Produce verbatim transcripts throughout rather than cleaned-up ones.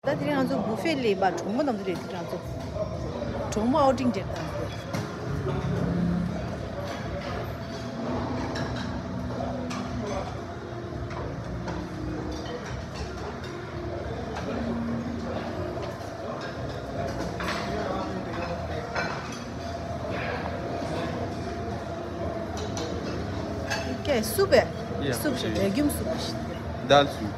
ད་དེ་རིང་ང་ཚོ་བུ་ཕེ་སླེབས་པ། གྲོགས་མོ་རྣམས་ཚོ་རེད། དེ་རིང་ང་ཚོ་གྲོགས་མོ་ཨའུ་ཊིང་རེད། ད་ང་ཚོ། ཀྱེ། སུབ་པས། Yeah, སུབ་ཞིག yeah. ལེ་གྱུམ་སུབ་ཞིག་དཱལ་སུབ།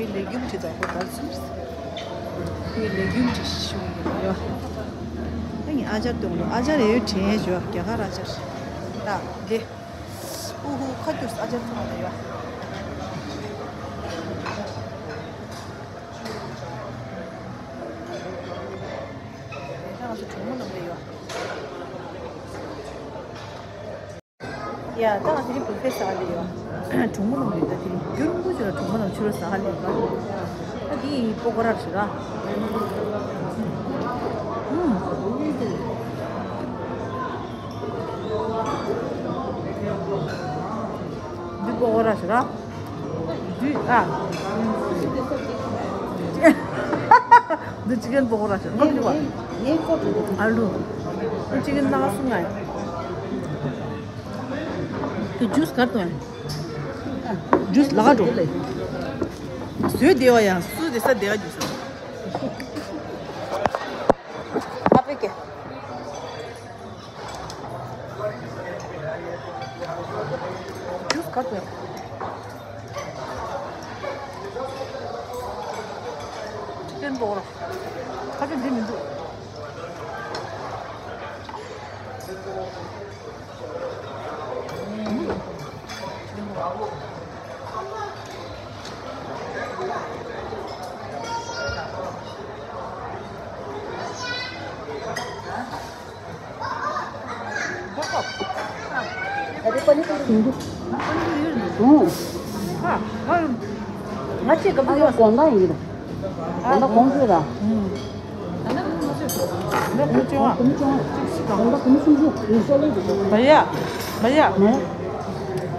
ཡི་ལེ་གྱུམ་ཅི་ཙམ་པོ་དཱལ་སུབ། ཡི་ལེ་གྱུམ་ཅི་ཞུ་གི་ཡོད། ཨ་ནི་ཨ་ཅར་གཏོང་ལོ། ཨ་ཅར་ཡོད་དྲན་ཞོ། རྒྱ་གར་ཨ་ཅར། ད་དེ། ཨུ་ཧུ། ཁ་སྐྱུར། ཨ་ཅར་ཐུང་བ་ཡོད། ད་ང་ཚོ་གྲོགས་མོ་རྣམས་ལ་ཡོད། ཡ། ད་ང་དེ་རིང་བུ་ཕེ་ཟ་ལེ་ཡོད། གྲོགས་མོ་རྣམས་ལ་ད་དེ་རིང་རྒྱུན་རིང་པོ་ཅིག་ལ་གྲོགས་མོ་རྣམས་ཕྱི་ལོགས་ཟ་ཧ་ལེ་ཡོད། ད་དེ་པོ་ཀོ་ར་ཞིག་ར། ཨུམ། འདི་པོ་ཀོ་ར་ཞིག་ར། འདི་ཨ། འདི་ཅི་ཀན་པོ་ཀོ་ར་ཞིག་ར། ཨ་ལུ། ཅི་ཀན་ན་ག་སུ་ང་ཡ། དེ་ཇུས་གར་དུ་ཨ། ཇུས་ལ་ག་འགྲོ། བཟོས་བདེ་བ་ཡང་སུ་བདེ་ས་བདེ་བ་ཇུས། ཨ་ཕི་ཀེ། ཇུས་ག་དེ། ཅི་ཀན་པོ་ཀོ་ར། ཁ་ཆེ་འདི་མི་འདུག་ང་ཆེ་ག་ཨ་ཡོ་དགོང་དག་ཡིན་ར། དགོང་དག་གོང་ཚོད་ར། ད་ལྟ་གོང་ཚོད་གོང་ཚོད་གོང་ཚོད་གོང་ཚོད་གོང་ཚོད་གོང་ཚོད་གོང་ཚོད་གོང་ཚོད། བ་ཡ། བ་ཡ།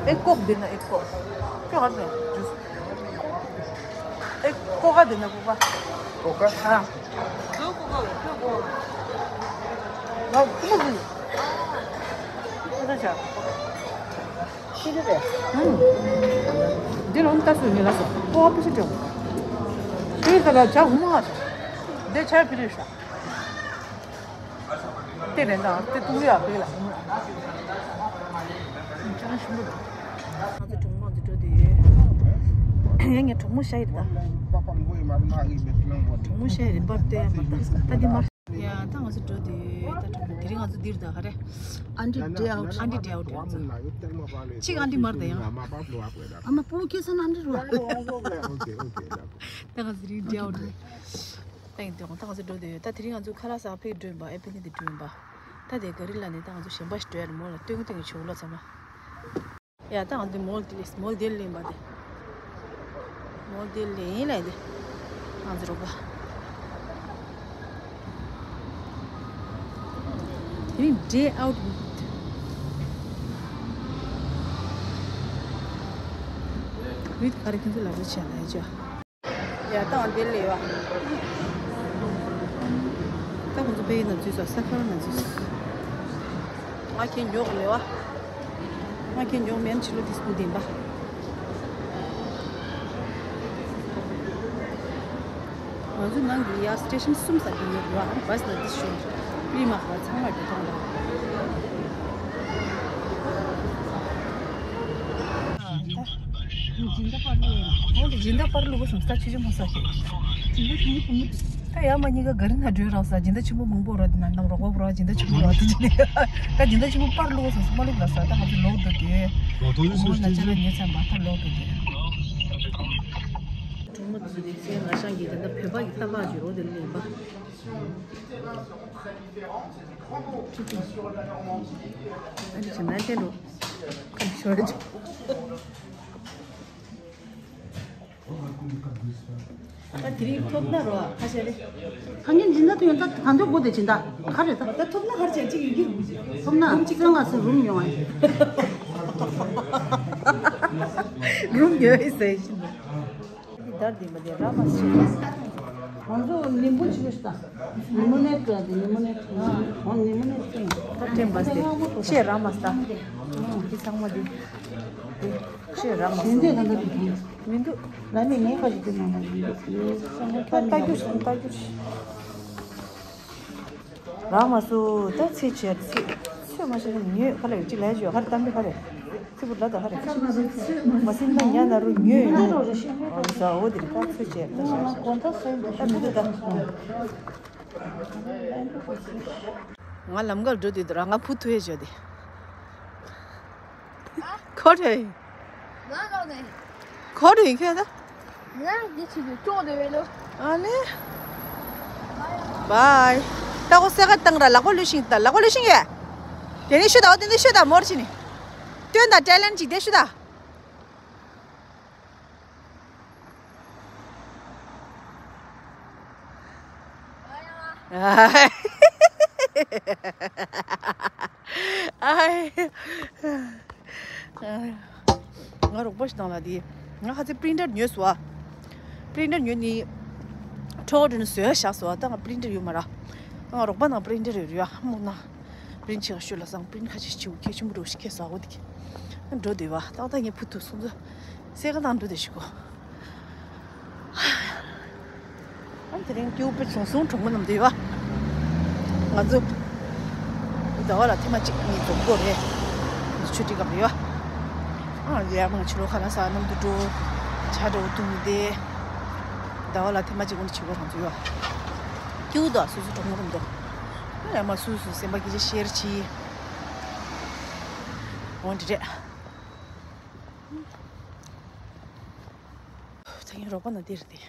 ཨེ་ཀོག་འདི་ན་ཨེ་ཀོག་ཁྱོད་ག་ཚོད་ཇུས། ཨེ་ཀོ་ཀ་དེ་ན་ཀོ་ཀ་ཀོ་ཀ་ཨ། ཁྱོད་ཀོ་ཀ་ལ་ཁྱོད་ཀོ་ཀ་ང་ཀོ་ཀ་ཟིན། ཁོ་ཚོ་བྱ། ཤི་གི་རེད། ཨུམ། འདི་ལོ་ནི་ལྟ་སུ་ཡིན་ལ་སོ་ཀོ་ཀ་པི་ཤི་ཀྲོ། ཤི་གི་ལ་བྱ་ཧུ་མ་ང་། འདི་ཆ་ཕི་རི་ཤ། དེ་རེད་ད། དེ་ཏུང་ཡ་པེ་ལ། ཅང་ཤུ་ལུ། ང་ཚོ་གྲོགས་མོ་ཚོ་འགྲོ་དུས་ཡོད། ཡ་ངའི་གྲོགས་མོ་ཤ་ཡི་རེད་ད། གྲོགས་མོ་ཤ་ཡི་རེད་པར་ཏོ་ཡ་མ་ད་ད་འདི་མ། ཡ་ད་ང་ཚོ་འགྲོ་དུས་ད་གྲོགས་མོ་དེ་རིང་ང་ཚོ་འདིར་ད་ག་རེ། ཨན་ཏི་ཌེ་ཨའུཊ། ཨན་ཏི་ཌེ་ཨའུཊ་རེད་ང་ཚོ། གཅིག་ཨན་ཏི་མར་ད་ཡང་། ཨ་མ་པུ་ཁེ་སང་ཨན་ཏི་རུ། ད་ང་ཚོ་རིང་ཌེ་ཨའུཊ་རེད། ད་ཡིན་དུས་ད་ང་ཚོ་འགྲོ་དུས་ད་དེ་རིང་ང་ཚོ་ཁ་ལག་ཟ་ཕེ་འགྲོ་ཡིན་པ། ཨེ་ཕེ་ནི་དེ་འགྲོ་ཡིན་པ། ད་དེ་ག་རི་ལ་ནི་ད་ང་ཚོ་གཞན་པ་ཞིག་འགྲོ་ཡ་རེད། མོ་ལ་སྟོན་གི་སྟོན་གི་ཆུ་ལོ་ཚང་མ། ཡ་ད་ང་ཚོ་མོལ་དེ་ལས་མོལ་དེ་ལེན་པ་དེ། མོལ་དེ་ལེན་ལ་དེ། ང་ཚོ་རོགས་པ། དེ་རིང་ཌེ་ཨའུཊ་ཝིད། ཝིད་ག་རེ་ཁྱེད་ཚོ་ལབ་རེ་བྱས་ན་ཡ་ཅོ། ཡ་ད་འདི་ལས་བ། ད་ཁོང་ཚོ་པེ་ཡི་ན་འཛུལ་སོང་། ས་ཁར་ན་འཛུལ་སོང་། ང་ཁྱེད་མགྱོགས་ལས་བ། ང་ཁྱེད་མགྱོགས་མེན་ཕྱི་ལོ་དིས་པུ་ལྡན་པ། ང་ཚོ་ནང་གི་ཡ་སི་ཊེ་ཤན་གསུམ་ཙམ་གྱི་ཡོད་རེད་བ། བ་སི་ལ་འདི་ཤོད། པི་མ་ཧ་ཚང་མ་གི་ཐོང་ར། སྦྱིན་བདག་པར་ལུགས་སོང་། ད་ཆུ་ཆུ་མོ་ས་ཞིག་ད་ཡ་མ་གཉིས་ཀ་ག་རི་ན་འགྲོ་རག་ས། སྦྱིན་བདག་ཆེན་པོ་མང་པོ་རག་འདི་ན་ནམ་རོགས་པ་རག་སྦྱིན་བདག་ཆེན་པོ་རག་འདི་ད་སྦྱིན་བདག་ཆེན་པོ་པར་ལུགས་སོང་། སྨ་ལུགས་ལ་ས་ད་ང་ཚོ་ལོག་འགྲོ་དུས། ལོག་འགྲོ་དུས་སུ་ན་ཅི་ལ་ཉེ་ཚན་པ་ད་ལོག་འགྲོ་དུས། གྲོགས་མོ་དེ་ཚོ་དེ་ཚེ་ང་ཤང་གི་དེ་འདྲ་བོད་པ་གི་ཏམ་པ་ཅིག་རོ་དེ་ལེན་པ། ཨ་ནི་ཅི་ན་ཅན་རོ། ཁམས་ཤོར་ཅིག་ད་དེ་རིང་ཐོབ་ན་རོ་ཁ་ཤས་རེད། ཁ་ངན་སྦྱིན་བདག་ཏུ་ཡོང་ད་གང་ཐོབ་དགོས་དེ་སྦྱིན་བདག་ག་རེད་ད། ད་ཐོབ་ན་ཧར་ཅན་གཅིག་ཡིན་གྱི་རུང་ཞིག་ཐོབ་ན་སེམས་ང་སེམས་རུམ་ཡོང་ཨ། རུམ་ཡོད་ཨི་ཟེར་བཞིན་པ། དར་འདི་མ་དེ་ར་མ་སི། ང་ཚོ་ནིམ་བུ་ཅི་ཤ་ད། ནིམ་བུ་ནེ་ཏྲ་དེ་ནིམ་བུ་ནེ་ཏྲ། ཨོ་ནིམ་བུ་ནེ་ཏྲ། ད་ཏྲེམ་བ་སྟེ་ཤེ་ར་མ་སྟ། ཨོ་དེ་ཚང་མ་དེ་ཤེ་ར་མ་སྟ། མི་འདུག། ལ་མི་ངའི་ཁ་ཅིག་དེ་ནང་ལ་ཡིན་འདུག། ད་ལྟ་རྒྱུ་ཞིག་ལྟ་རྒྱུ་ཞིག། རག་མ་སོང་། ད་ཚེ་ཆེ་ཚེ་ཚེ་མ་ཆེ་ན་ཉོས་ཁ་ལ་ཡོད་ཅི་ལས་ཡོད་ཁ་ལ་གཏམ་པའི་ཁ་ལ་ཚེ་བུ་ལ་ད་ཁ་ལ་མ་སེམས་ན་ཉ་ན་རུ་ཉོས་ཡོད་ཟ་འོ་དེ་ད་ཚེ་ཆེ་ད་ཤ་ཤ་ད་མི་འདུག་ད། ང་ལམ་ཁར་འགྲོ་དུས་དུ་ར་ང་བུ་ཐུ་ཡེ་བྱོས་དེ། ཁོ་ཐེ། ཁོ་ཐེ་ཁྱོད་ད། ཨ་ནི། བའི། ད་ཁོ་སེ་ག་བཏང་ར་ལག་པ་ལུས་ཤིང་ད་ལག་པ་ལུས་ཤིང་ཡ། དེ་ནི་ཤུ་ད་འོ་དེ་ནི་ཤུ་ད་མོར་ཕྱིན་ནི། སྟོན་ད་ཊེ་ལེན་ཅིག་དེ་ཤུ་ད། ཨའི། ང་རོགས་པ་ཞིག་དང་ལ་དེ། ང་ཁ་ཚེ་པི་རིན་ཊར་ཉོས་སོང་ཨ། པི་རིན་ཊར་ཉོས་ནི། ཁྲོ་བོ་དྲུང་བཟོས་བཞག་སོང་ཨ། ད་ང་པི་རིན་ཊར་ཡོད་མ་ར། ང་རོགས་པ་ནང་པི་རིན་ཊར་ཡོད་རེད་ཨ། མོ་ན། པི་རིན་ཊ་བྱེད་ག་ཤོད་ལ་སང་པི་རིན་ཊ་ཁ་ཅིག་བྱེད་གོ་ཁྱད་ཆུང་པོ་འགྲོ་ཞིག་ཁྱེད་ཟ་འོ་དེ་གི། འགྲོ་བསྡད་པ་ཏག་ཏག་ངས་ཕུ་ཐུག་སོང་ཚོ། སེ་ག་དང་འགྲོ་བསྡད་ཞིག་གོ། ཨ་དེ་རིང་སྐྱིད་པོ་བྱུང་སོང་གྲོགས་མོ་རྣམས་འདུས་པ། ང་ཚོ་ཟླ་བ་ལ་ཐེངས་མ་གཅིག་གཉིས་འཛོམས་དགོས་རེད། ཆུ་ཊི་སྐབས་རེད་པ། ཨ་ཡ་མ་ཕྱི་ལོགས་ཁ་ལག་ཟ་གནམ་དུ་འགྲོ། ཇ་འདྲ་བོ་འཐུང་མི་བདེ། ཟླ་བ་ལ་ཐེངས་མ་གཅིག་འོང་བྱེད་དགོས་རང་ཚོ་ཡོད། སྐྱིད་པོ་འདུག་སོ་སོ་གྲོགས་མོ་རྣམས་འདུག། ཨ་ཡ་མ་སོ་སོ་སེམས་པ་སྐད་ཆ་ཤེར་བྱེད། འོ་འདི་རེད། ད་ངའི་རོགས་པ་ན་འདིར་འདི།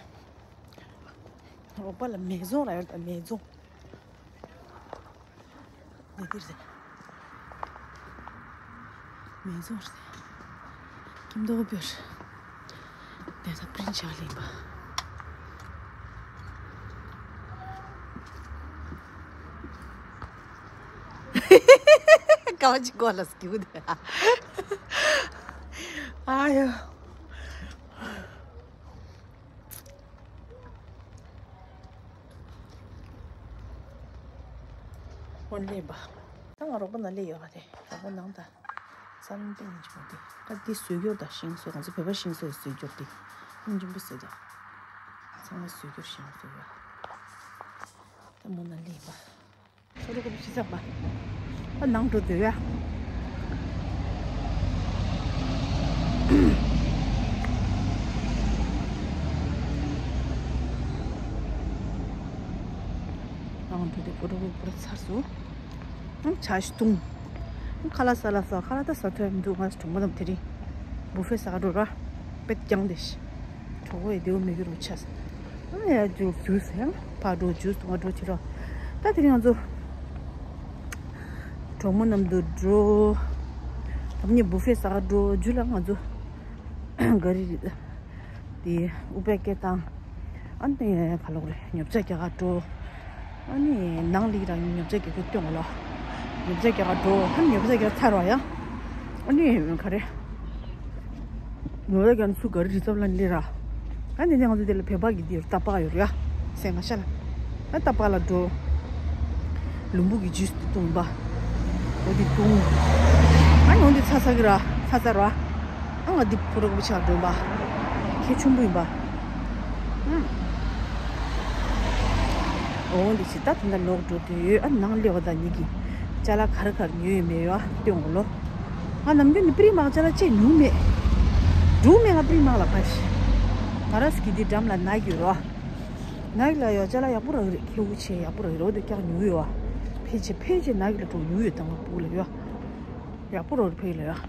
རོགས་པ་ལ་མེ་ཟོང་ར་ཡོད་ད་མེ་ཟོང་། འདི་འདིར་འདི། མེ་ཟོང་རེད། ཀིམ་དོ་པེར། འདི་ད་པི་རིན་ཊ་ལེན་པ། ཀ་བ་ཅི་གོ་ལ་སྐྱུ་དེ། ཨ་ཡ། ཧོན་ལེན་པ། ད་ང་རོགས་པ་ན་ལེ་ཡོད་པ་དེ་རོགས་པ་ནང་ད། ས་ལམ་སྟེང་ནས་འཇིག་པ་དེ་ད་འདི་བཟོས་སྐྱོར་ད་ཤིང་བཟོ་ང་ཚོ་བོད་པ་ཤིང་བཟོ་ཡི་བཟོས་སྐྱོར་དེ་ཧོན་འཇིམ་པོ་བཟོས་ད། ཚང་མ་བཟོས་སྐྱོར་ཤིང་བཟོས་ཡོད། ད་མོ་ན་ལེ་པ། ཕོ་ཊོ་ཀོ་པི་བྱེད་ཚར་བ། ཨ་ནང་འགྲོ་འདོད་ཡ། ནང་འགྲོ་དེ་ཕོ་ཊོ་ཀོ་པི་ཚར་སོང་། ཨང་ཇ་ཞིག་བཏུང་། ཨང་ཁ་ལག་ཟ་ལ་ཟ་ཁ་ལག་ད་ཟ་ཐུབ་མི་འདུག་ང་གྲོགས་མོ་རྣམས་དེ་རིང་། བུ་ཕེ་ཟ་ག་འགྲོ་ར། དཔེ་རྐྱང་དེ་ཤི། གྲོགས་པོ་ཡི་དེའུ་མི་གི་རུ་ཆས། ཨ་ཡ་ཇུས་ཇུས་ཡང་ཕར་འགྲོ་ཇུས་དུ་ང་འགྲོ་བྱེད་རོགས། ད་དེ་རིང་ང་ཚོ་གྲོགས་མོ་རྣམས་དུ་འགྲོ། ད་ནི་བུ་ཕེ་ཟ་ག་འགྲོ་ཇུས་ལ་ང་ཚོ་ག་རི་རེད། དེ་ཨུ་པེ་ཀེ་དང་། ཨ་ནི་ག་ལོག་རེད་ཉོ་ཆ་རྒྱག་ག་འགྲོ། ཨ་ནི་ནང་ལི་རང་ཉོ་ཆ་རྒྱག་གི་སྟོན་གོ་ལོ། ཉོ་ཆ་རྒྱག་ག་འགྲོ་ཨ་ནི་ཉོ་ཆ་རྒྱག་ཚར་བ་ཡང་། ཨ་ནི་ག་རེ། ངོ་ལ་ཀྱང་ཚུ་ག་རེ་རི་ཚབ་ལ་ལི་ར། ཨ་ནི་ནི་ང་ཚོ་དེ་ལ་བེ་བག་གི་དེ་རུ་ཏ་པག་ཡོད་ར་ཡ། སེང་ང་ཤ་ལ། ཨ་ཏ་པག་ལ་འགྲོ། ལུམ་བུ་གི་ཇུས་དེ་བཏུང་པ། འོ་དེ་བཏུང་། ཨ་ནི་འོ་དེ་ཚ་ཚ་གི་ར་ཚ་ཚ་ར། ཨ་ང་འདི་ཕོ་རོག་པོ་ཆགས་འགྲོ་པ། ཁྱེད་ཆུང་པོ་ཡིན་པ། ཨུམ། འོ་འདི་ཅི་ད་དེ་འདྲ་ལོག་འགྲོ་དུས་ཨ་ནང་སླེབས་པ་དང་ཉིད་ཀྱི་ཅ་ལག་ག་རེ་ག་རེ་ཉོས་ཡོད་མེད་ཡོད་ཨ་སྟོན་གོ་ལོ། ང་ནམ་རྒྱུན་ནི་པི་རི་མག་ཅ་ལག་ཅེས་ཉུང་མེད། འབྲུ་མེད་ང་པི་རི་མག་ལ་ཕ་ཤི། ང་ར་སི་གི་འདི་འགྲམ་ལ་ནག་ཡོད་རོ། ནག་ལ་ཡོད་ཅ་ལག་ཡག་པོ་རག་རེད་ཁེ་བོ་ཆེ་ཡག་པོ་རག་རེད་འོ་དེ་ཀྱང་ཉུང་ཡོད་ཨ། ཕལ་ཆེར་ཕལ་ཆེར་ནག་ལ་འགྲོ་ཉུང་ཡོད་དང་ང་སྤུ་གུ་ལ་ཡོད། ཡག་པོ་རག་རེད་ཕ་གི་ལ་ཡོད།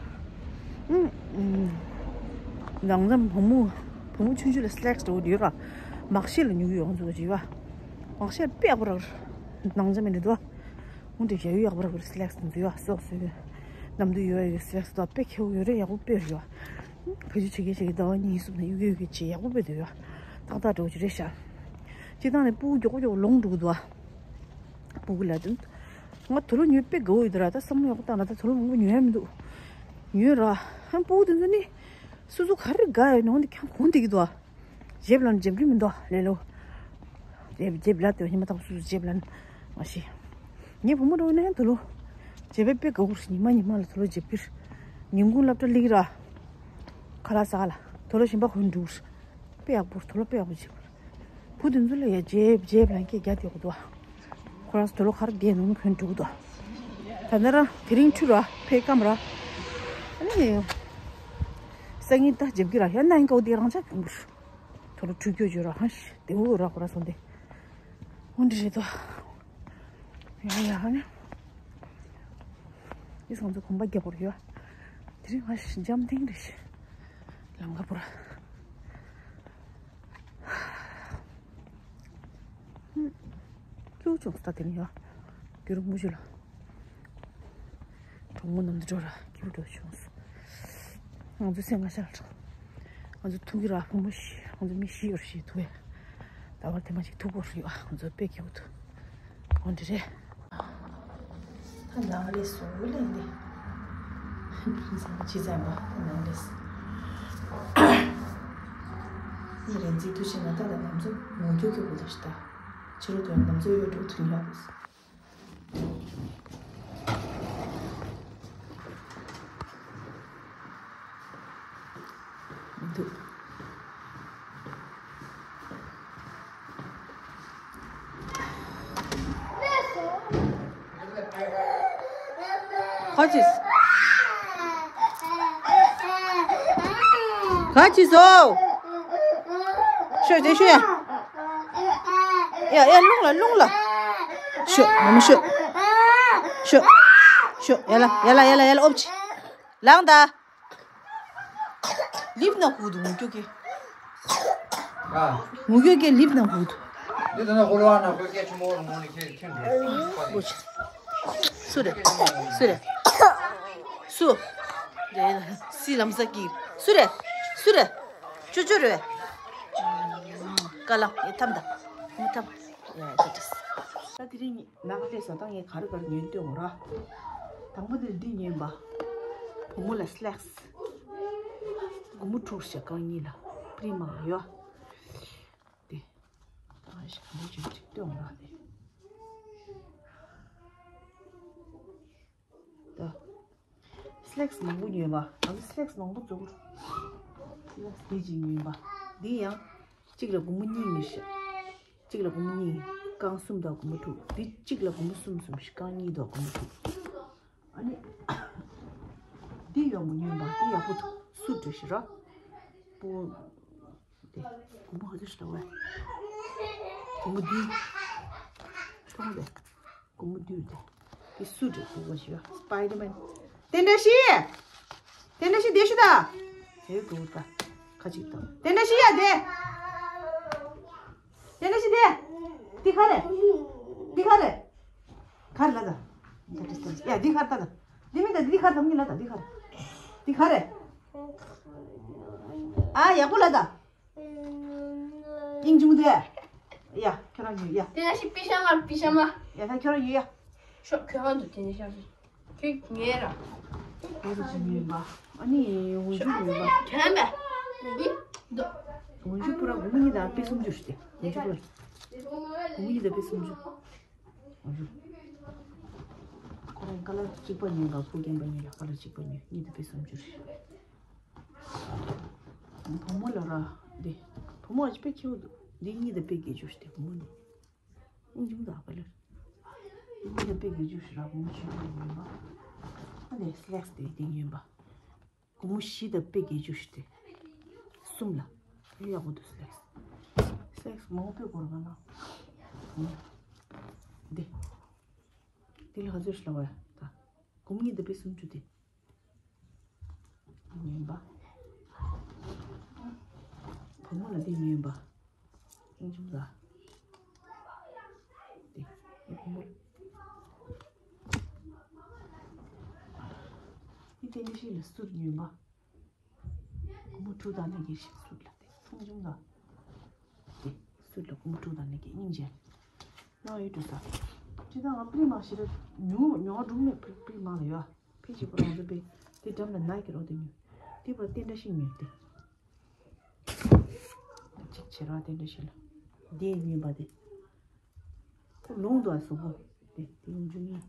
ཨུམ། ནང་ཙམ་བུ་མོ། བུ་མོ་ཆུང་ཆུང་ལ་སི་ལེག་སི་འགྲོ་གི་ཡོད་ར། མག་ཤེས་ལ་ཉུང་ཡོད་ང་ཚོ་གི་ཡོད་ཨ། མག་ཤེས་དཔེ་ཡག་པོ་རག་རེད། ནང་ཙམ་མི་འདྲ་འདུག་ཨ། འོན་ཏེ་ཞ་ཡོད་ཡག་པོ་ར་བར་སི་ལེག་སི་འཛུལ་བ་སོགས་སུ་ནམ་དུ་ཡོད་ཡོད་སི་ལེག་སི་དང་དཔེ་ཁེ་བོ་ཡོད་རེད་ཡག་པོ་དཔེ་རེད་ཡོད། བེད་སྤྱོད་བྱེད་མཁན་ཞིག་གིས་ཟླ་བ་གཉིས་གསུམ་ནས་གཡུག་གཡུག་གི་བྱེད་ཡག་པོ་དཔེ་འདུག་ཡོད། ཏག་ཏག་འགྲོ་གི་རེད་ཤག་སྤྱི་བཏང་ནས་སྤུ་གུ་མགྱོགས་པོ་མགྱོགས་པོ་ལོང་འགྲོ་གི་འདུག་ཨ། སྤུ་གུ་ལ་དེ། ང་དུ་ལོ་ཉོས་དཔེ་དགའ་བོ་ཡོད་ར་ད་བསམ་བློ་ཡག་པོ་བཏང་ན་ད་དུ་ལོ་མང་པོ་ཉོ་ཡ་མི་འདུག་ཉོས་ར། ཧམ་སྤུ་གུ་དེ་ཚོ་ནི། སོ་སོ་ག་རེ་དགའ་ཡོད་ནོ་འདི་ཁྱང་གོང་དེ་གི་འདུག་ཨ། ཇེབ་ལ་ཇེབ་གི་མི་འདུག་ལེ་ལོ། ཇེབ་ཇེབ་ལ་དེ་ཉི་མ་དང་སུ་ཇེབ་ལ་མ་ཤི། ངའི་བུ་མོ་འགྲོ་ན་དུ་ལོ། ཇེབ་པའི་དགའ་བོ་ཉི་མ་ཉི་མ་ལ་དུ་ལོ་ཇེབ་ཀིར། ཉིན་གུང་སློབ་གྲྭ་ལིག་ར། ཁ་ལག་ཟ་ལ་དུ་ལོ་ཞིམ་པ་ཧུན་འགྲུར། དཔེ་ཡག་པོ་དུ་ལོ་དཔེ་ཡག་པོ་ཇེབ། བུ་དེ་ཚོ་ལ་ཡ་ཇེབ་ཇེབ་ལ་སྐད་རྒྱག་དེ་གོ་དོ། ཁོ་རང་ཚོ་དུ་ལོ་ཁར་བསྡད་ནོ་ཁོན་འགྲོ་གི་འདུག་ད་ནི་ར་དེ་རིང་ཆུ་ར་ཕེ་ཀམ་ར། ཨ་ནི། སང་ཉིན་ད་ཇེབ་ཀི་ར་ཡ་ན་ཡིན་ཀའོ་དེ་རང་ཅག་གོང་བུར། དུ་ལོ་ཁྲུ་སྐྱོ་བརྗོད་ར་ཧ་ཤི་དེ་འུ་ར་ཁོ་ར་སོང་དེ། འོན་ཏེ་རེད་དོ། ཡ་ཡ་ཧ་ནི། ཡིས་ང་ཚོ་གོམ་པ་རྒྱག་པར་ཡོད། དེ་རིང་ང་ཞི་འཇམ་ཐིང་རེ་ཞིག་ལམ་ཁ་པུར། ཀྱུ་ཅུང་སྟ་དེ་ནི་ཡོད། རྒྱུ་རུ་མུ་ཞུ་ལ། གྲོགས་མོ་ནམ་དུ་འགྲོ་ར་ཀྱུ་འགྲོ་བྱུང་སོང་། ང་ཚོ་སེམས་ང་ཤར་གྲང་། ང་ཚོ་ཐུག་གི་ར་བུ་མོ་ཤི་ང་ཚོ་མི་ཤི་ཡོད་ཤི་ཐུག་ཡ། ད་བར་དེ་མ་ཞིག་ཐུག་གོ་ཤི་ཡོད་ང་ཚོ་དཔེ་ཁྱེའུ་ཐུག་འོ་འདི་རེད། ད་ནང་ལས་སུ་ལས་འདི། ཅི་ཙམ་པ་ནང་ལས། ངས་རན་ཙིག་ཐུག་ཕྱིན་ན་ད་ལ་ནམ་ཚོ་ངོ་རྒྱུ་ཁྱོད་བུ་ལ་ཤི་ད། ཕྱི་རུ་དོན་ནམ་ཚོ་ཡོད་འགྲོ་ཐུག་ཉག་དུས། མི་འདུག་ག་ཅིས། ག་ཅིས་སོ། ཤོད་དེ་ཤོད་ཡ། ཡ་ཡ་རླུང་ལ་རླུང་ལ། ཤོད་མ་མ་ཤོད། ཤོད། ཤོད་ཡ་ལ་ཡ་ལ་ཡ་ལ་ཡ་ལ་ཨོབ་ཆི། ལངས་ད། ལིབ་ན་ཧུ་དུ་ངུ་ཀྱོ་ཀེ། ཨ། ངུ་ཀྱོ་ཀེ་ལིབ་ན་ཧུ་དུ། འདི་ད་ན་ཧོ་ལོ་ཨ་ན་ཀོ་ཀེ་ཆུ་མོ་ལ་ངོ་ནི་ཁེ་ཁེ་འགྲོ། སུ་རེད། སུ་རེད། སུ། རེད་སི་ལམ་ས་ཀི། སུ་རེད། སུ་རེད། ཅོ་ཅོ་རེད། ཀ་ལ་ཡེ་ཐམ་ད། མ་ཐམ། ཡ་ཡ་ད་དྲིས། ད་དེ་རིང་ནག་ལས་ས་དང་ངས་ག་རེ་ག་རེ་ཉོས་ལྟོས་འོ་ར། དང་པོ་དེ་འདི་ཉོས་པ། བུ་མོ་ལ་སི་ལེག་སི། སྒོར་མོ་དྲུག་བྱས་རྐང་གཉིས་ལ། པི་རི་མ་ལ་ཡོད། དེ། ད་ཞིག་ག་རེ་ཅིག་ཅིག་ལྟོས་འོ་ར་དེ། ད། སི་ལེག་སི་མང་པོ་ཉོས་པ། ང་ཚོ་སི་ལེག་སི་མང་པོ་བཙུགས། སི་ལེག་སི་དེ་གཅིག་ཉོས་པ། འདི་ཡང་གཅིག་ལ་སྒོར་མོ་གཉིས་ཉོས་ཤག་གཅིག་ལ་སྒོར་མོ་གཉིས། རྐང་གསུམ་དང་སྒོར་མོ་དྲུག་འདི་གཅིག་ལ་སྒོར་མོ་གསུམ་གསུམ་ཞིག་རྐང་གཉིས་དང་སྒོར་མོ་དྲུག་ཨ་ནི། འདི་ཡང་མོ་ཉོས་པ་འདི་ཡག་པོ་འདུག་སུ་འདྲ་ཞིག་ར། པོ། དེ། སྒོར་མོ་ཧ་ཅང་ཞིག་ལ་བས། སྒོར་མོ་འདི། མཐོང་བས། སྒོར་མོ་འདི་རེད། དེ་སུ་རེད་དེ་བ་ཞིག་ཡ། སི་པའི་ཌར་མེན། དེ་འདྲ་ཞིག་དེ་འདྲ་ཞིག་དེ་ཞུ་ད། དེ་གོ་ད། ཁ་ཅིག་ད། དེ་འདྲ་ཞིག་ཡ་དེ། དེ་འདྲ་ཞིག་དེ། འདི་ག་རེད། འདི་ག་རེད། ག་རེ་ལ་ད། ཡ་འདི་ག་རེ་ད་ད། འདི་མི་ད་འདི་ག་རེ་ད་མི་ལ་ད་འདི་ག་རེ། འདི་ག་རེད། ཨ་ཡག་པོ་ལ་ད། ཨིན་ཅུང་དེ། ཡ། ཁྱོད་རང་ཉོས་ཡ། དེ་ན་ཤི་པི་ཤ་མ་པི་ཤ་མ། ཡ་ད་ཁྱོད་རང་ཉོས་ཡ། ཤོག་ཁྱོད་རང་ཚོ་དེ་ནས་ཤ་ཤི། ཁྱོད་ངའི་ར། ང་ཚོ་ཅི་ཉོས་པ། ཨ་ནི་འོན་ཅུ་ཉོས་པ། ཁྱོད་མེད། འདི། འདི། འོན་ཅུ་པུ་ར་སྒོར་མོ་གཉིས་དང་པེ་སུམ་ཅུ་ཞིག་སྟེ། འོན་ཅུ་པུ་ར། སྒོར་མོ་གཉིས་དང་པེ་སུམ་ཅུ། འོན་ཅུ། ཁོ་རང་ཀ་ལར་གཅིག་པ་ཉོས་ལ་ཕོ་རྒན་པ་གཉིས་ལ་ཀ་ལར་གཅིག་པ་ཉོས་གཉིས་དང་པེ་སུམ་ཅུ་ཞིག་བུ་མོ་ལ་ར། འདི། བུ་མོ་ཨ་ཅི་དཔེ་ཁྱེའུ་འདུག་འདི་གཉིས་དང་དཔེ་དགེ་ཆུ་ཞིག་སྟེ་བུ་མོ་འདི། ཨིན་ཅུང་དག་པ་ལེར། འདི་གཉིས་དང་དཔེ་དགེ་ཆུ་ཞིག་ར་བུ་མོ་ཆུང་ཆུང་ཡིན་པ། ཨ་འདི་སི་ལེག་སི་དེ་འདི་ཡིན་པ། སྒོར་མོ་བཞི་དང་དཔེ་དགེ་ཆུ་ཞིག་སྟེ། གསུམ་ལ། ཨེ་ཡག་པོ་འདུག་སི་ལེག་སི། སི་ལེག་སི་མང་པོ་དཔེ་དགོས་ར་ག་ན། འདི། འདི་ལ་ག་ཚོད་ཞིག་ལ་བ་ཡ་ད། སྒོར་མོ་གཉིས་དང་དཔེ་སུམ་ཅུ་དེ། ཉོས་པ། བུ་མོ་ལ་དེ་ཉོས་པ། ཨིན་ཅུང་ལ། དེ། བུ་མོ་ལ། དེ་དེ་ནི་ཤི་ལ་སུར་ཉོས་པ། སྒོར་མོ་དྲུག་དང་ནི་གེ་ཤི་སུར་ལ་དེ། ཨིན་ཅུང་ལ། དེ། སུར་ལ་སྒོར་མོ་དྲུག་དང་ནི་གེ་སྙིང་རྗེ། ནང་ཡོད་དུ་ས། ཅི་ད་ང་པི་མ་ཤི་ར་ཉུང་ཉུང་སྒྲུང་མེད་པི་པི་མ་ལ་ཡོད། ཕི་ཞིག་པོ་རང་ཚོ་པའི་དེ་འགྲམ་ལ་ནག་གི་རོ་དེ་ཉོས། དེ་པར་རྟེན་འདྲ་ཞིག་ཉོས་ཏེ། ཅིག་ བྱེད་རང་དེ་འདྲ་ཞིག་ལ། དེ་ཉོས་པ་དེ། ཁོ་ལོང་དུ་ཨ་སོ་པོ། དེ་དེ་ཡོང་རྒྱུ་ངས་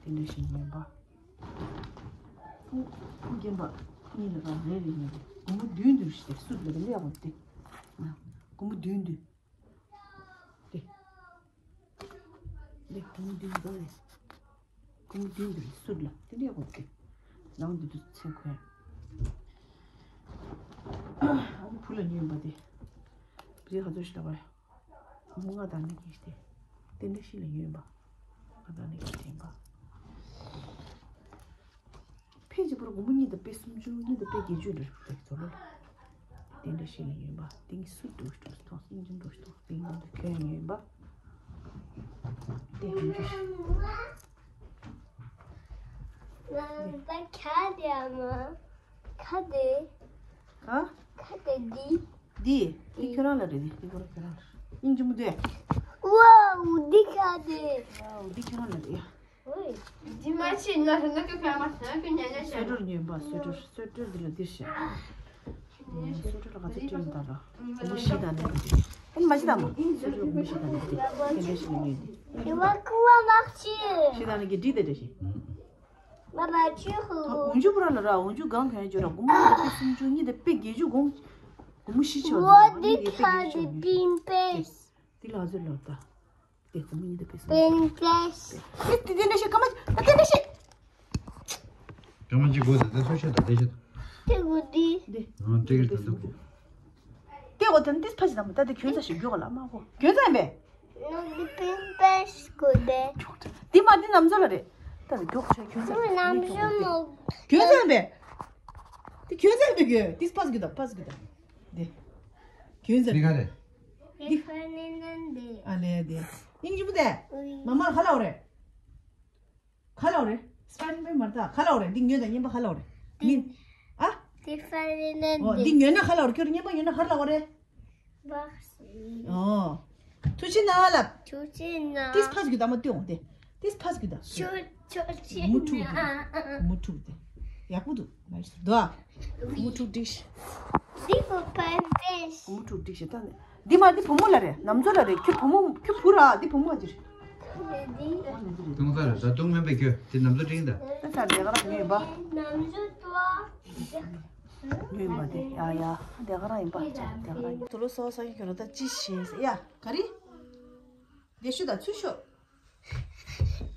དེ་འདྲ་ཞིག་ཉོས་པ། ཁོ་ཁོ་རྒན་པ་གཉིས་ལ་རང་རེ་རེ་ཉོས་ཏེ། སྒོར་མོ་བདུན་བདུན་ཞིག་དེ་སུ་ལ་དེ་ལས་ཡག་པོ་དེ། སྒོར་མོ་བདུན་བདུན། དེ། དེ་སྒོར་མོ་བདུན་བདུན་རེད། སྒོར་མོ་བདུན་བདུན་རེད་སུ་ལ་དེ་ལས་ཡག་པོ་དེ། ནང་དུ་དུ་ཚན་ཁོས། ཨ་ནི་བུ་ལ་ཉོས་པ་དེ། བུ་དེ་ག་ཚོད་ཞིག་ལ་བ། སྒོར་མོ་ལྔ་དང་ནི་གིས་ཏེ། ཏན་ཏན་ཤི་ལ་ཡོད་པ། ལྔ་དང་ནི་གིས་དྲན་པ། ཕལ་ཆེར་སྒོར་མོ་གཉིས་དང་པེ་སུམ་ཅུ་གཉིས་དང་པེ་བརྒྱད་ཅུ་འདྲ་ཞིག་ཏེ་ཚོ་ལོ། ཏན་ཏན་ཤི་ལ་ཡོད་པ། ཏིང་སུ་འགྲོ་ཞིག་ཐོག་སིང་ཅིང་འགྲོ་ཞིག་ཐོག་ཏིང་ནང་དུ་གྱོན་ཡོད་པ། ཏེ་ཧུན་ཅུ་ཤི། ཁ་དེ་ཨ་མ། ཁ་དེ། ཨ། ཁ་དེ་འདི། འདི། འདི་ཁྱོད་རང་ལ་རེད། འདི་འདི་ཁོ་རང་ཁྱོད་རང་ལ་རེད། སྙིང་རྗེ་མོ་དེ། ཝའོ་འདི་ཁ་དེ། ཝའོ་འདི་ཁྱོད་རང་ལ་རེད་ཡ། འདི་མ་ཆེ་ན་ཧྲ་ན་ཁ་ཁ་མ་ཧྲ་ཁ་ཉ་ཉ་ཤ། སོ་སོར་ཉོན་པ་སོ་སོར་སོ་སོར་འདི་ལ་འདིར་ཤ། སོ་སོར་ལ་ག་ཚོད་སྤྲད་ཡོད་ད་ར། མི་ཤི་ད་ནི་འདི། ཨེ་མ་ཤི་ད་མོ། སོ་སོར་མི་ཤི་ད་ནི་འདི། དེ་འདྲ་ཞིག་ལ་ཉོན་འདི། ཡ་ཝ་ཁུ་ཝ་མ་ཤི། ཤི་ད་ནི་གི་འདི་དེ་འདྲ་ཞིག། མ་མ་ཆུ་ཧུ། འོན་ཆུ་པུ་ར་ལ་ར་འོན་ཆུ་གང་གང་ཅོ་ར་སྒོར་མོ་ཉིས་དང་པེ་སུམ་ཅུ་གཉིས་དང་པེ་བརྒྱད་ཅུ་གོང་། སྒོར་མོ་བཞི་ཆོག་ཝ་འདི་ཁ་འདི་པིན་པེ། འདི་ལ་ཚོད་ལོ་ད། དེ་སྒོར་མོ་ཉིས་དང་པེ་སུམ་ཅུ། པིན་པེ། དེ་དེ་དེ་འདྲ་ཞིག་སྐར་མ་ད་དེ་འདྲ་ཞིག་སྐར་མ་གཅིག་དགོས་ད་དེ་ཚོ་ཤ་ད་དེ་ཤ་ད། དེ་གོ་འདི། འདི། ཨ་དེ་གི་ད་དུ་གོ། དེ་གོ་ད་འདི་ཕ་ཞིག་ད་མོ་ད་དེ་གྱོན་ས་ཞིག་གྱོ་ག་ལ་མ་གོ་གྱོན་ས་ཡིན་པས། ནོ་འདི་པིན་པེ་ཞིག་གོ་དེ། འདི་མ་འདི་ནམ་ཚོ་ལ་རེད། ད་དེ་གྱོ་ཆ་གྱོན་ས་ཞིག་ནམ་ཚོ་མོ། གྱོན་ས་ཡིན་པས། དེ་གྱོན་ས་ཡིན་པས་གྱོ་དེ་ཕ་ཞིག་གྱོ་ད་ཕ་ཞིག་གྱོ་ད། དེ། གྱོན་ས་འདི་ག་རེད། འདི་ཕ་ནི་ནན་དེ། ཨ་ལེ་དེ། སྙིང་རྗེ་མོ་དེ། ཨུའི། མ་མ་ལ་ཁ་ལ་འོ་རེད། ཁ་ལ་འོ་རེད། སྤེན་པའི་མར་ད་ཁ་ལ་འོ་རེད། འདི་ཉོས་ད་རྔན་པ་ཁ་ལ་འོ་རེད། འདི། ཨ། འདི་ཧྥ་རི་ནན་འོ་འདི་ཉོས་ན་ཁ་ལ་འོ་རེད། ཁྱོད་རྔན་པ་ཉོས་ན་ཁ་ལ་འོ་རེད། འོ། ཐུགས་རྗེ་གནང་ལབ། ཐུགས་རྗེ་གནང་། ཏིས་ཕ་ཞིག་གྱོ་ད་མོ་སྟོན་འོང་དེ། ཏིས་ཕ་ཞིག་གྱོ་ད། ཐུགས་རྗེ་གནང་། མུ་ཕྲུག་དེ། མུ་ཕྲུག་དེ། ཡག་པོ་འདུག་མ་ཤི་དོ། མུ་ཕྲུག་འགྲིག་ཤི། འདི་གོ་པན་པེ་ཤི། མུ་ཕྲུག་འགྲིག་ཤི་ད་ནི། འདི་མ་འདི་བུ་མོ་ལ་རེད། ནམ་ཚོ་ལ་རེད། ཁྱོད་བུ་མོ་ཁྱོད་བུ་ར་འདི་བུ་མོ་ཨ་ཅིར། འདི། ཏུང་ས་རེད། ད་ཏུང་མིན་པའི་ཁྱོད་དེ་ནམ་ཚོ་འགྲིག་ད། ད་ཆ་འདི་ག་རང་ཉོས་པ། ནམ་ཚོ་ཏོ། ཉོས་པ་དེ་ཡ་ཡ་འདི་ག་རང་ཡིན་པ་ཆ་འདི་ག་རང་ཡིན། དུ་ལོ་སོ་སོ་ཡི་ཁྱོད་ལ་ད་ཅི་ཤེས་ཡ་ག་རེ། འདི་ཤུ་ད་ཚུར་ཤོག་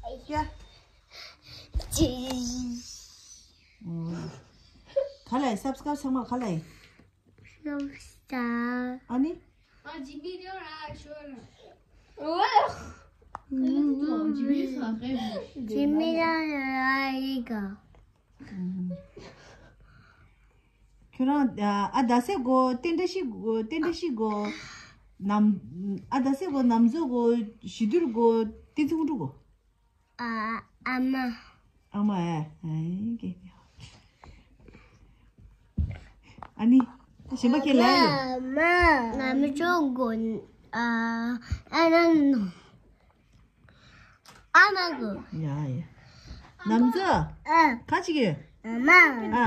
ཡ། ཅི། ག་ལ་ཡིན། སབ་སི་ཀ་རབ་ཚང་མ་ག་ལ་ཡིན། སབ་སི་ཀ་རབ། ཨ་ནི། ཨ་ཇི་མི་ར་ཤོ་ར། ཨོ། ཇི་མི་ར་ར་ཡི་ག་ཁྱོད་རང་ཨ་ད་སེ་གོ་ཏན་ཏན་ཤི་གོ་ཏན་ཏན་ཤི་གོ་ནམ་ཨ་ད་སེ་གོ་ནམ་ཚོ་གོ་ཞི་དུལ་གོ་ཏན་ཚི་ཧུ་ཀྲུ་གོ། ཨ་ཨ་མ། ཨ་མ་ཨེ་ཨེ་ཀེ། ཨ་ནི་གཞན་པ་ཁྱེད་ལ་ཡོད། ཨ་མ། ནམ་ཚོ་གོ་ཨ་ཨ་ན་ནོ། ཨ་མ་གོ། ཡ་ཡ། ནམ་ཚོ། ཨ། ཁ་ཅིག་ཡོད། ཨ་མ། ཨ་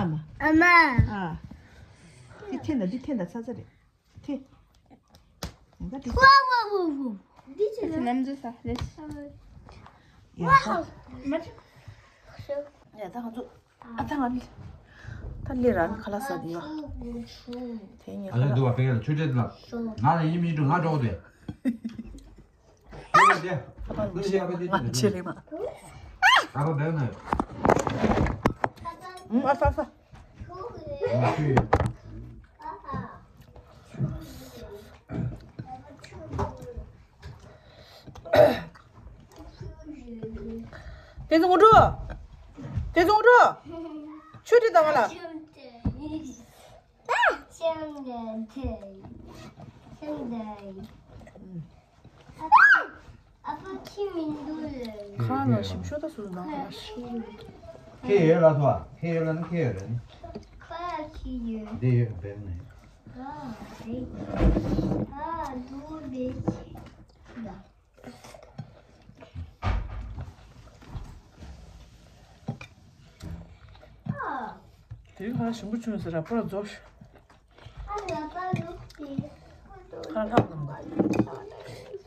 མ། ཨ་མ། ཨ། འདི་འཐེན་ད་འདི་འཐེན་ད་ཚ་ཚ་རེད། འཐེན། ཡང་ད་འདི། ཝ་ཝ་ཝ་ཝ། འདི་ཅི་རེད། ནམ་ཚོ་ས་རེད། ཡ་ད། མ་ཅི། ཡ་ད་ང་ཚོ། ཨ་ད་ང་ནི། ད་ལས་རང་ཁ་ལག་ཟ་དུས་ཡ། དེ་ངས་ཁ་ཨ་ལས་ལག་འདུག་བ་བེ་ལ་ཆུ་ཆེད་ལ། ང་ལ་ཡིན་མི་འགྲོ་ང་འགྲོ་དེ། ང་ཆེ་རེད་མ། ཨ་ཕ་བེ་ན་ཡོད། ཨ་ས་ས། ང་ཆུ་ཡོད། དེ་ཚོ་ངོ་འགྲོ། དེ་ཚོ་ངོ་འགྲོ། ཆུ་དེ་དང་ང་ལ། ཨ་ཕ་ཁྱི་མི་འདུག་ལེ། ཁ་ལ་ཞིམ་ཤོས་ད་སུ་ནང་ལ་ཞིམ། ཁྱི་ཡོད་ལ་ཐོ། ཁྱི་ཡོད་ལ་ནི་ཁྱི་ཡོད་རེད་ནི། ཁ་ལ་ཁྱི་ཡོད། འདི་ཡོད་བེ་ནི། ཨ་རེད། ཨ་འདུག་བེ་ཁྱི་ལ། དེའི་ཁ་ཞིམ་པོ་བྱུང་ཟེར་ར་པར་རྫོགས། ཨ་ལ་པ་ལུག་དེ། ལྷག་ཙམ་ག་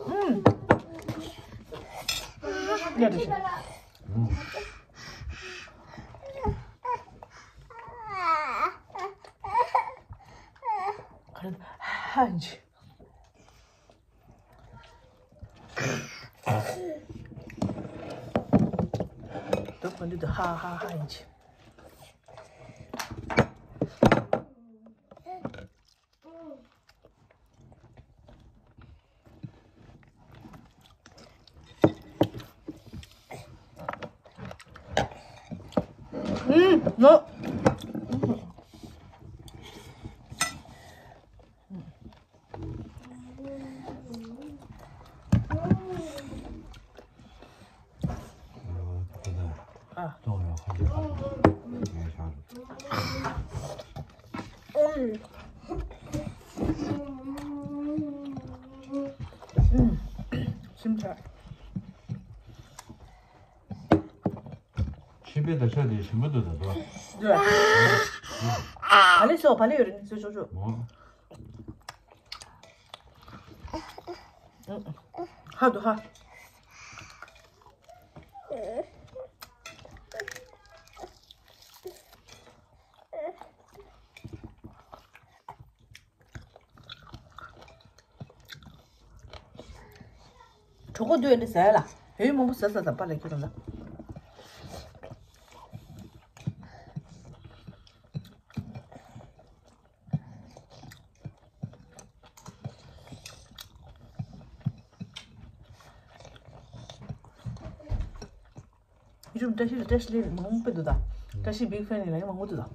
ཨུམ། ཡ་དེ་ཤི། ཧ་ཧ་ཇི། ད་ག་འདི་ད་ཧ་ཧ་ཧ་ཡིན་ཆེ། ཨུམ། ནོ། ཕྱིན་པའི་ད་ཆ་དེ་ཞིམ་པོ་འདུག་ད་དོ། འདུག་ཨ་ལེ་སོ་བ་ལེ་ཡོད་རེད་ནི་སོ་ཆོག་ཆོག་ཧ་དོ་ཧ། གྲོད་ཁོག་དུས་འདི་ཟ་ཡ་ལ། བོད་མང་པོ་ཟ་ཟ་ཟ་པ་ལ་ཁྱོད་རང་ལ། ཡུམ་བཀྲ་ཤིས་ལ་བཀྲ་ཤིས་ལེ་མང་པོ་འདུག་ད། བཀྲ་ཤིས་བིག་ཕེན་ལ་ཡང་མང་པོ་འདུག་ད།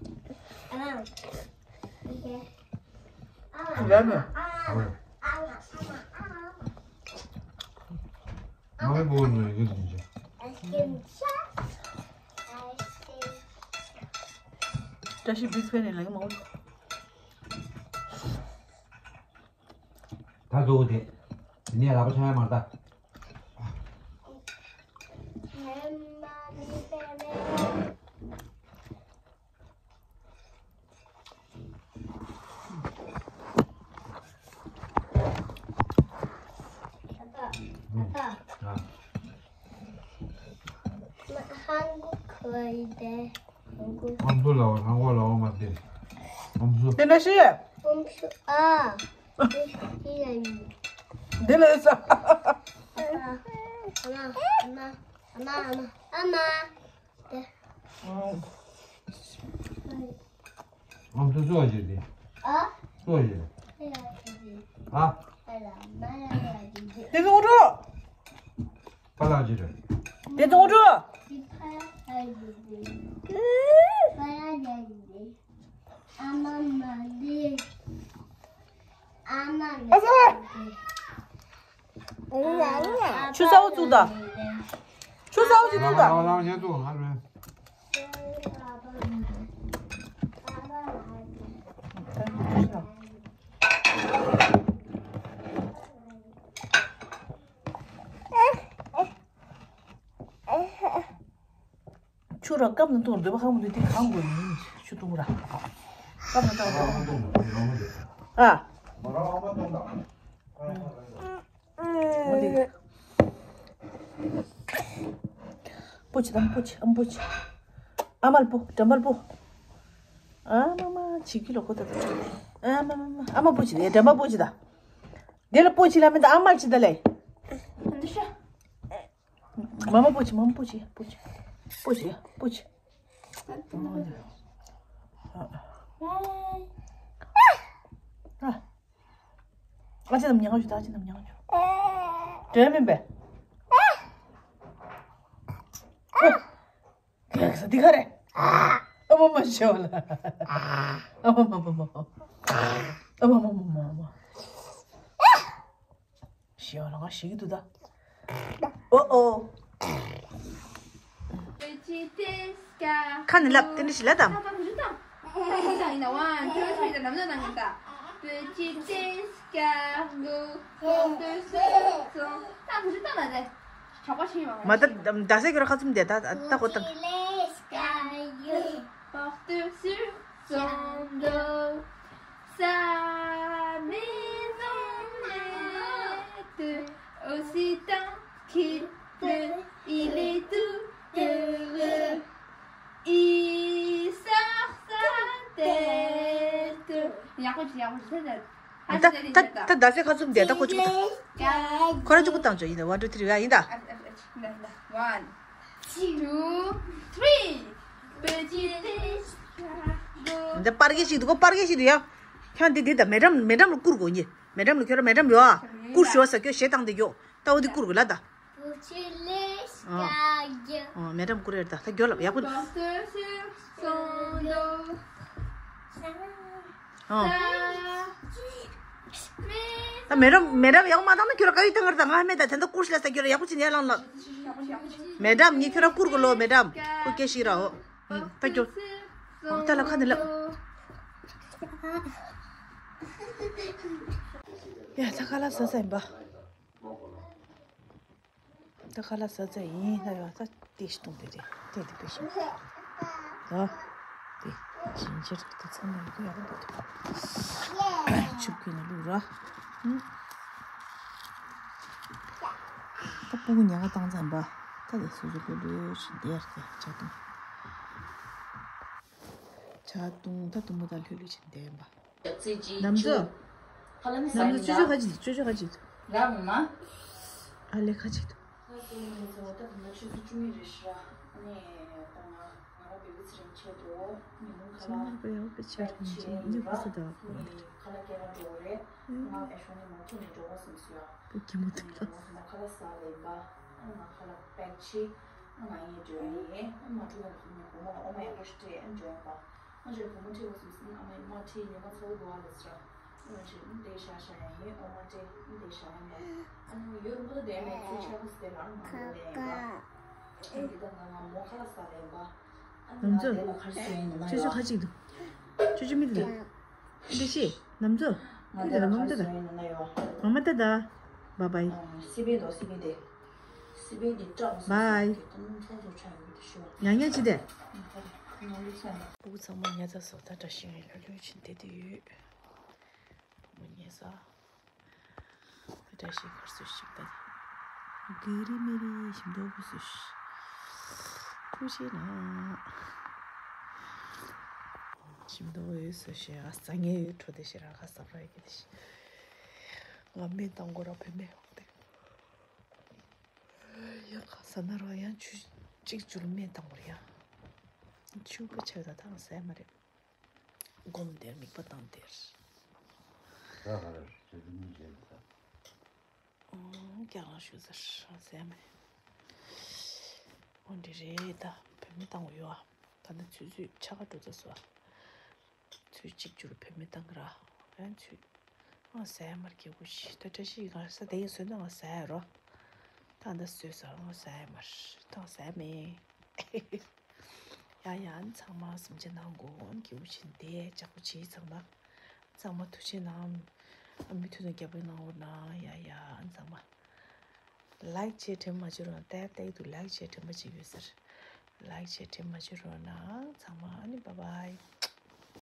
ཡ་མེ། མང་པོ་ནས་ཡིན་ཅི། བཀྲ་ཤིས་བིག་ཕེན་ལ་ཡང་མང་པོ། ད་གཙོ་བོ་དེ། དེ་ནས་ལག་པ་འཆང་ཡ་མ་རེད་ད། ཨ། ཧང་གོ་ཁོ་ཡི་དེ། ཨམ་སྲུ་ལའོ། ཧང་གོ་ལའོ་མ་དེ། ཨམ་སྲུ། དེ་འདྲ་ཞིག་ཨམ་སྲུ་ཨ། དེ་ལ་ཡིན། དེ་ལ་ཡིན་ས། ཨ་མ། ཨ་མ། ཨ་མ། ཨ་མ། ཨ་མ། དེ། ཨམ་སྲུ་སུ་ཡ་ཅིག་དེ། ཨ། སུ་ཡ་ཅིག་ཨ། དེ་ཚོ་འགྲོ། པ་ལགས་ཅི་རེད། དེ་ཚོ་འགྲོ། ཨ་ས། ཆུ་ཚ་བོ་བཙུགས་དང་། ཆུ་ཚ་བོ་ཅིག་བཙུགས་དང་། ལ་ལ་ཉན་ཐུབ་ང་རེད། ཆུ་ར་སྐབས་ནས་འཐུང་འདོད་པ་ཧ་མ་འདུག་དེ་གང་དགོས་ཡིན་ཆུ་འཐུང་ར། སྐབས་ནས་འཐུང་འདོད་པ་ཧ་མ་འདུག་ཨ། འོ་དེ། པོ་ཆི་དང་པོ་ཆི་ཨམ་པོ་ཆི། ཨ་མལ་པོ་འགྲམ་པལ་པོ། ཨ་མ་མ་ཆི་གི་ལོ་ཁོ་ད་ད། ཨ་མ་མ་མ་ཨ་མ་པོ་ཆི་དེ་འགྲམ་པ་པོ་ཆི་ད། དེ་ལ་པོ་ཆི་ལ་མི་ད་ཨ་མལ་ཆི་ད་ལེ། མ་མ་པོ་ཆི་མ་མ་པོ་ཆི་པོ་ཆི། པོ་ཆི་པོ་ཆི། ཨ། ཨ་ཅེ་དམ་ཉང་ཞུ་ད་ཨ་ཅེ་དམ་ཉང་ཞུ། དྲན་མིན་པས། འདི་ག་རེད། ཨ་མ་མ་ཤི་བ་ལ། ཨ་མ་མ་མ་མ་མ། ཨ་མ་མ་མ་མ་མ། ཤི་བ་ལ་ང་ཤི་གི་འདུག་ད། ཨོ་ཨོ། ཁ་ནི་ལབ་དེ་འདྲ་ཞིག་ལབ་དང་། མ་ད་ད་སེ་གི་ར་ཁ་ཚུམ་དེ་ད་ད་གོ་དང་། C'est un kid, il est tout heureux. Il sort sa tête. ཡག་པོ་བྱེད། ཡག་པོ་བྱེད། ད་ད་ད་ད་ཟེ་ཁ་ཚུམ་དེ་ད་ཁོ་གཅིག་པུ་ད། ཁོ་རང་གཅིག་པུ་བཏང་ཆོག་ཡིན་ད། One, two, three. ཡ་ཡིན་ད། One, two, three. འདི་པར་གྱི་ཞིག་འདུག་གོ། པར་གྱི་ཞིག་འདུག་ཡ། ཁྱོད་འདི་འདི་ད་མེ་ཌམ་མེ་ཌམ་ལ་བསྐུར་དགོས་ཉེ། མེ་ཌམ་ལ་ཁྱོད་ར་མེ་ཌམ་ཡོད་ཨ། བསྐུར་ཞོག་ཟེར། ཁྱོད་ཞེ་སྡང་འདི་ཡོད། ད་འོ་འདི་བསྐུར་དགོས་ལ་ད། ཨོ། ཨོ། མེ་ཌམ་བསྐུར་ཡ་ད། ད་མགྱོགས་ལབ་ཡག་པོ། ཨོ། ད་མེ་ཌམ་མེ་ཌམ་ཡག་པོ་མ་བཏང་ན་ཁྱོད་ར་དཀའ་ཡི་ཐང་ངར་ད། ང་མེད་ད། དེ་འདྲ་བསྐུར་ཤི་ལ་ས་ཁྱོད་ར་ཡག་པོ་བྱེད་ནས་ལངས་ལ། མེ་ཌམ་ངས་ཁྱོད་ར་བསྐུར་དགོས་ལོ། མེ་ཌམ་ཁོ་སྐད་ཤིག་ར། ཨོ། ད་མགྱོགས། ཨོ། ད་ལ་ཁ་ནས་ལབ། ཡ་ད་ཁ་ལག་ཟ་ས་ཡིན་པ། ད་ཁ་ལག་ཟ་ས་ཡིན་ལ་ཡ། ད་དེ་ཤི་གཏོང་དེ་རེད། དེ་དེ་པེ་ཤི་ད། དེ་ཞིང་ཆེ་རེད། དེ་ཚང་མ་ཡོད་ཡག་པོ་འདུག་ཆུབ་ཀྱི་ནི་ལུག་ར། ད་སྤུ་གུ་ཉལ་ཁ་བཏང་ཙམ་པ། ད་དེ་སོ་སོ་ལྷོད་ལྷོད་བཞིན་བསྡད་རེད། ཇ་བཏུང་། ཇ་བཏུང་། ད་དུམ་བུ་དང་ལྷོད་ལྷོད་བྱས་བསྡད་ཡིན་པ། ནམ་ཚོ། ནམ་ཚོ་ཅོ་ཅོ་ཁ་ཅིག་ཅོ་ཅོ་ཁ་ཅིག་ཨ་ལེ་ཁ་ཅིག་ཚང་མ་པ་ཡག་པའི་ཆ་རེད་ཅིང་ཉི་ཁུ་སི་ད་བ་ཁོ་ལ་དེ། ཁ་ལག་སྐྱེལ་ར་འགྲོ་གི་རེད། ང་ཨེ་ཤོ་ནི་མ་ཐུག་ནས་འགྲོ་བ་སེམས་སུ་ཡ། བུ་ཁྱི་མོ་ཐུག་ད། ང་ཁ་ལག་ཟ་ལེ་ཡིན་པ། ང་ཁ་ལག་པེག་བྱེད། ང་ཡིན་འགྲོ་ཡིན། མ་ཐུག་ནས་ཁོ་མོ་ཨོ་མ་ཡག་པོ་ཞིག་སྤྲད་འགྲོ་ཡིན་པ། ང་ཚོའི་བུ་མོ་ཁྲིད་པ་སེམས་སུ་ཨ་མ་ཡིན་མ་ཁྲིད། ཉི་མ་ཚ་བོ་འགྲོ་བ་ལ་ཟེར། ང་ཚོས་འདི་བཞག་བཞག་ཡ་ཡིན། ཨོ་མ་ཁྲིད་འདི་བཞག་ཡ་ཡིན་པ། ཨ་ནི་ཡོད་རུ་མོ་ད་དེ་མེད་ཚུལ་ཆགས་པ་སྟེ་ལ་ཨ་མ་འགྲོ་ལེ་ཡིན་པ། འདི་ད་ང་ང་མོ་ཁ་ལག་ཟ་ལེ་ཡིན་པ། ནམ་ཚོ། ཅོ་ཅོ་ཁ་ཅིག་འདུག་ཅོ་ཅོ་མི་འདུག་འདི་ཤི། ནམ་ཚོ། ཁུ་དེ་ལ་མ་མ་ཏ་ད། མ་མ་ཏ་ད། བཱའི་བཱའི། སི་པེ་དོ་སི་པེ་དེ། སི་པེ་དེ་བཀྲག་སི་པེ་དེ་ཏུང་ཚོ་ཚོ་ཆ་ཡོད་དེ་ཤི་བ། ཉང་ཉང་ཅི་དེ། ང་ལུས་ཚན། སྤུ་གུ་ཚང་མ་ཉལ་ཚར་སོང་། ད་བཀྲ་ཤིས་ལྷོད་ལྷོད་བྱས་བསྡད་དེ་ཡོད། བུ་མོ་ཉལ་ས། བཀྲ་ཤིས་གར་སོང་ཞིག་ད། གི་རི་མི་རི་ཞིམ་མདོག་པོ་སོང་ཞིག་ཐུགས་རྗེ་གནང་། ཞིམ་མདོག་པོ་ཡོད་སོང་ཞིག་ཨ་ཟ་ངེས་ཡོད་འཕྲོ་དེ་ཞིག་རང་ཁ་ཟ་ར་ཡོད་དེ་ཞིག་ང་སྨན་བཏང་དགོས་ར། བུད་མེད་འོག་དེ། ཡང་ཁ་ཟ་ན་ར་ཡང་ཆུ་གཅིག་བཅུ་ལ་སྨན་བཏང་དགོས་ར། ཡང་ཆུ་པ་ཆགས་ད་ཐང་ཟས་མ་རེད། སྒོམ་དེར་མིག་པ་བཏང་དེར། ད་ག་རེ་ཆུ་ཚོད་གཉིས་བཞིན་ད། ཨང་། ཀྱང་རང་ཞུ་ཟེར་ཟས་མ་རེད། འོ་འདི་རེད་ད། བུད་མེད་བཏང་བ་ཡོད་ཨ། ད་ནི་ཆུ་ཚོད་ཆ་ག་འགྲོ་ཚར་སོང་ཨ། ཆུ་ཚོད་གཅིག་བཅུ་ལ་བུད་མེད་བཏང་གི་ར། ཨ་ཆུ། ཨང་ཟས་མ་རེད་སྐྱེ་བོ་ཞིག་ད་བཀྲ་ཤིས་ང་ས་དེ་ཡིན་ཟོས་ན་ང་ཟས་རོ། ད་འདི་ཟོས་ཟ་ང་ཟས་མ་རེད། ད་ཟས་མེད། ཡ་ཡ། ཨ་ནི་ཚང་མ་སེམས་ཆེ་གནང་དགོས། ཨ་ནི་སྐྱིད་པོ་བྱས་ནས་བསྡད། ཅག་པོ་བྱེད་ཚང་མ། ཚང་མ་ཐུགས་རྗེ་གནང་། ཨ་མུ་མཐུད་ནས་རྒྱབ་སྐྱོར་གནང་རོགས་གནང་། ཡ་ཡ། ཨ་ནི་ཚང་མ་ལའིག་བྱས་དྲན་མ་བརྗེད་རོགས་གནང་། ཏད་ཏད་དུ་ལའིག་བྱས་དྲན་པ་བྱེད་ཡོད་ཟེར། ལའིག་བྱས་དྲན་མ་བརྗེད་རོགས་གནང་ཚང་མ། ཨ་ནི་བཱའི་བཱའི།